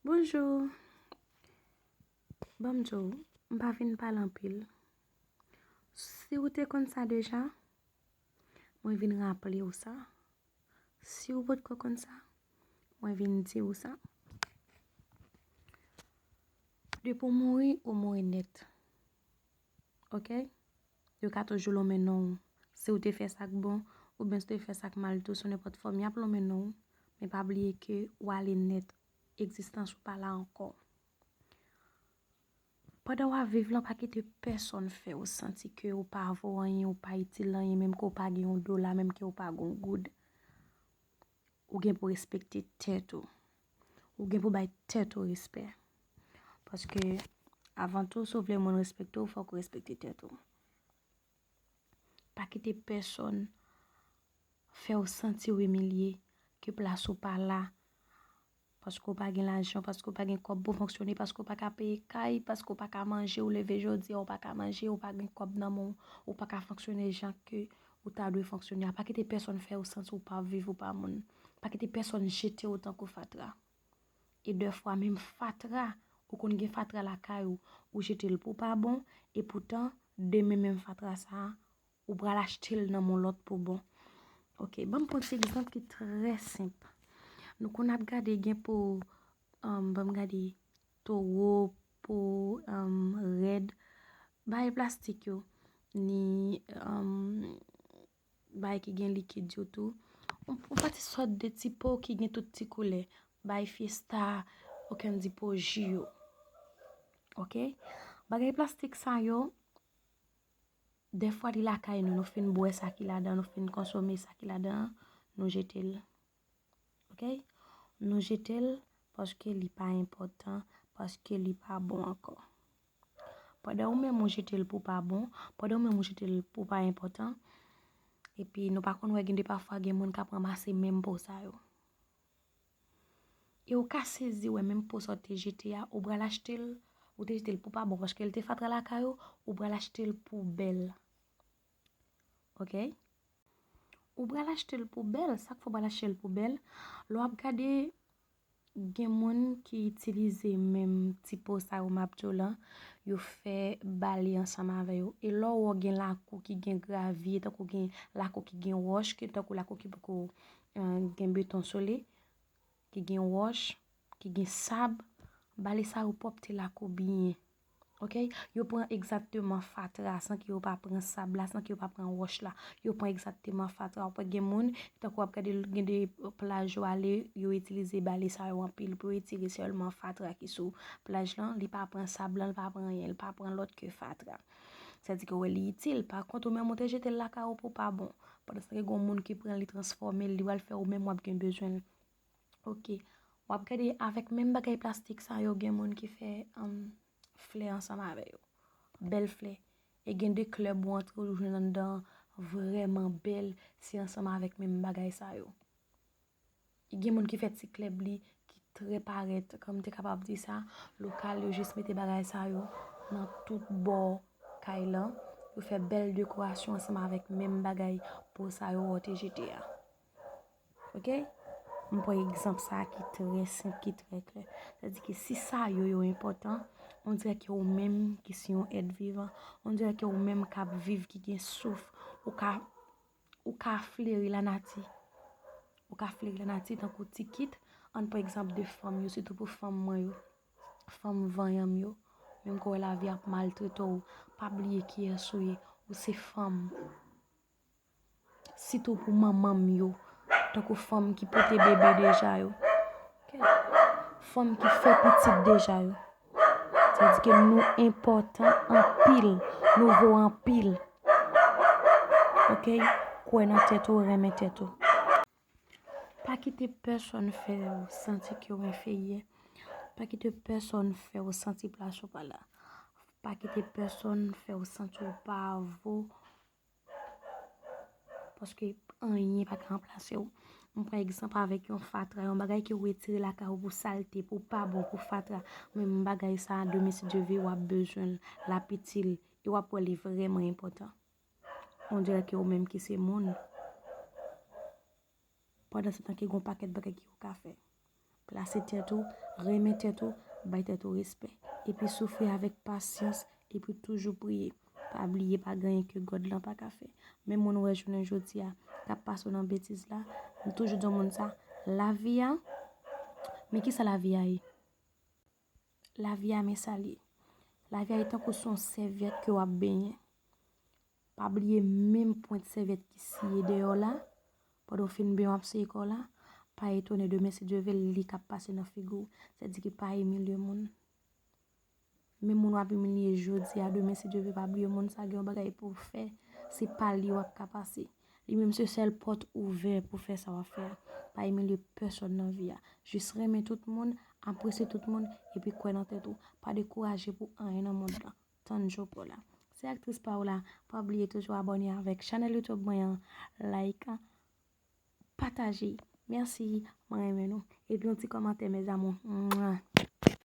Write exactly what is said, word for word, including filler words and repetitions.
Bonjou. Ban m di w, m pa vin pale anpil. Si w te konn sa deja, mwen vin raple w sa. Si w potko konn sa, mwen vin di w sa. Depi w mouri, ou mouri nèt. Oke? Yo ka toujou lonmen non w. Si w te fè sa k bon, oubyen si w te fè sa k mal tou, sou nenpòt fòm, y ap lonmen non w. Men pa bliye ke w ale nèt. Egzistans ou pa la ankò. Pandan w ap viv lan, pa kite pèsonn fè w santi ke w pa vo anyen, w pa itil anyen, menm ke w pa gen yon dola, menm ke w pa gen yon goud. Ou gen pou respekte tèt ou. Ou gen pou bay tèt ou respè. Paske, avan tou, si w vle moun respekte w, fòk ou respekte tèt ou. Pa kite pèsonn fè w santi w imilye, ke plas ou pa la, paske w pa gen lajan, paske w pa gen kòb pou fonksyone, paske w pa ka peye kay, paske w pa ka manje, ou leve jodi a, ou pa ka manje, ou pa gen kòb nan men w, ou pa ka fonksyone jan ke ou ta dwe fonksyone a. Pa kite pèsonn fè w santi w pa viv, ou pa moun. Pa kite pèsonn jete w tankou fatra. E dèfwa, menm fatra, ou konn gen fatra lakay ou, ou jete l pou pa bon, e poutan, demen menm fatra sa a, ou pral achte l nan men yon lòt pou bon. Oke, ban m pran ti egzanp ki trè senp. Nou konn ap gade gen po, um, ban m gade, towo, po, um, rèd, bagay plastik yo, ni, um, bagay ki gen likid yo tou. Yon, yon pati sòt de ti po ki gen tout ti koulè, bagay Fiesta, okenn di po ji yo. Oke? Bagay plastik sa yo, dèfwa li lakay nou, nou fin bwè sa ki ladan, nou fin konsome sa ki ladan, nou jete l. Oke? Nou jete l paske li pa enpòtan, paske li pa bon ankò. Pandan ou menm ou jete l pou pa bon, pandan ou menm ou jete l pou pa enpòtan, epi nou pa konn wè gen de pafwa gen moun k ap ranmase menm po sa yo. E ou ka sezi wè menm po sa w te jete a, ou pral achte l, ou te jete l pou pa bon, paske l te fatra lakay ou, ou pral achte l pou bèl. Oke? Ou pral achte l pou bèl, sa k fè w pral achte l pou bèl, lè w ap gade, gen moun ki itilize menm ti po sa yo m ap di w lan, yo fè bale ansanm avè yo. E lè w wè w gen lakou ki gen gravye, tankou gen lakou ki gen wòch, ke tankou lakou ki poko, eh, gen beton sole, ki gen wòch, ki gen sab, bale sa yo pwòpte lakou byen. Oke? Yo pran egzakteman fatra san ke yo pa pran sab la, san ke yo pa pran wòch la. Yo pran egzakteman fatra. W ap wè gen moun, tankou w ap gade l, gen de plaj yo ale, yo itilize bale sa yo anpil pou yo etire sèlman fatra ki sou plaj lan. Li pa pran sab lan, li pa pran anyen, li pa pran lòt ke fatra. Sa di ke wè li itil. Pa kont, ou menm ou te jete l lakay ou pou pa bon. Pandan se tan gen yon moun ki pran l, li transfòme l, li pral fè ou menm w ap gen bezwen l. Oke. W ap gade avèk menm bagay plastik sa yo, gen moun ki fè, um, flè ansanm avè yo. Bèl flè. E gen de klèb ou antre ou jwenn anndan vrèman bèl, se ansanm avèk menm bagay sa yo. E gen moun ki fè ti klèb li ki trè parèt, kòm m te kapab di sa, lokal, yo jis mete bagay sa yo nan tout bò kay lan. Yo fè bèl dekorasyon ansanm avèk menm bagay po sa yo wè w te jete a. Oke? M pran egzanp sa a ki trè senp, ki trè klè. Sa di ke si sa yo, yo enpòtan, on dirè ke ou menm ki se yon èt vivan, on dirè ke ou menm k ap viv, ki gen souf, ou ka, ou ka fleri lanati. Ou ka fleri lanati tankou ti kit. Ann pran egzanp de fanm yo, sitou pou fanm mwen yo, fanm vanyan m yo. Menm ke w wè lavi ap maltrete w, pa bliye kiyès ou ye. Ou se fanm. Sitou pou manman m yo, tankou fanm ki pote bebe deja yo, fanm ki fè pitit deja yo. Sa di ke nou enpòtan anpil, nou vo anpil. Oke? Kwè nan tèt ou, renmen tèt ou. Pa kite pèsonn fè w santi ke w enferyè. Pa kite pèsonn fè w santi plas ou pa la. Pa kite pèsonn fè w santi w pa vo. Paske anyen pa ka ranplase w. M pran egzanp avèk yon fatra, yon bagay ke w retire lakay ou pou salte, pou pa bon, pou fatra. Menm bagay sa a, demen si Dye vle, w ap bezwen l, l ap itil, e w ap wè li vrèman enpòtan. On dirè ke ou menm ki se moun. Pandan se tan ke gen yon pakèt bagay ke w ka fè. Plase tèt ou, renmen tèt ou, bay tèt ou respè. Epi soufri avèk pasyans, epi toujou priye. Pa bliye, pa gen anyen ke God lan pa ka fè. Men moun ou wè jounen jodi a k ap pase w nan betiz la, m toujou di yon moun sa, lavi a, men kisa lavi a ye? Lavi a, men sa l ye. Lavi a ye tankou se yon sèvyèt ke w ap benyen. Pa bliye menm pwent sèvyèt ki siye deyò la, pandan w fin benyen w ap siye kò w la, pa etone demen si Dye vle li k ap pase nan figi w. Sètadi ki pa imilye moun. Menm moun w ap imilye jodi a, demen si Dye vle pa bliye moun sa gen yon bagay pou w fè. Se pa li w ap ka pase. Li menm se sèl pòt ouvè pou fè sa w ap fè a. Pa imilye pèsòn nan vi a. Jis renmen tout moun, apresye tout moun, epi kwè nan tèt ou. Pa dekouraje pou anyen nan mond lan. Tann jou pa w la. Se aktris pa w la. Pa bliye toujou abòne avèk chanèl YouTube mwen an, like, pataje. Mèsi, mwen renmen nou. Epi yon ti kòmantè, mes amours.